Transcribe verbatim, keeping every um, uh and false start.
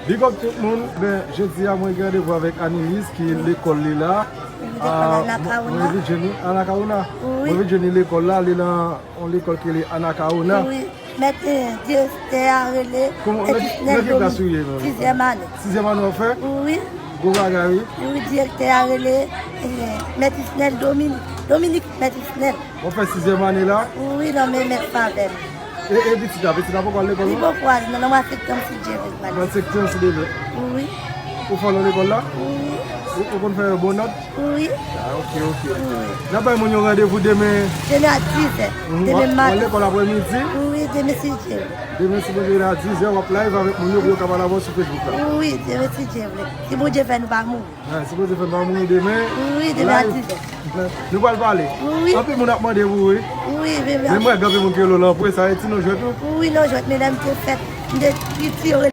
Big up tout moun. Ben, jodi a mwen gen randevou avèk Anilis ki lekòl li la. Li lekòl Anacaona. Mwen vin jwenn li Anacaona. Wi. Mwen vin jwenn li lekòl la, li nan yon lekòl ki rele Anacaona. Wi. Mèt, eh, direktè a rele Kòman, nan ki, Etisnel nan ki klas ou ye, menm? Sizyèm ane. Sizyèm ane w ap fè? Wi. Gwo bagay, wi. Wi, direktè a rele, eh, Mèt Isnel Dominique. Dominique Mèt Isnel. W ap fè sizyèm ane la? Wi, nan men mèt Favèl. E, e pitit la, pitit la poko al lekòl, non? Li poko al, non, nan mwa septanm, si Dye vle, l pral. Mwa septanm, si Dye vle. Wi. Ou fò nan lekòl la? Wi. Ou, ou konn fè bon nòt? Wi. Ah, ok, ok. Wi. N ap bay moun yo randevou demen. Demen a dizè. Mhm. Demen maten. W ap lekòl aprèmidi? Wi, demen si Dye vle. Demen, si Bondye vle, a dizè, w ap live avèk moun yo pou yo ka pale avè w sou Facebook la. Wi, demen si Dye vle. Si Bondye fè nou pa mouri. Ah, si Bondye fè nou pa mouri demen. Wi, demen a dizè. Nou pral pale. Wi. Anpil moun ap mande pou ou, wi. Wi, wi, wi. Men mwen, gen anpil moun ki rele w Lanpwen, sa e ti non jwèt ou? Wi, non jwèt, men lè m te fèt, m te piti, yo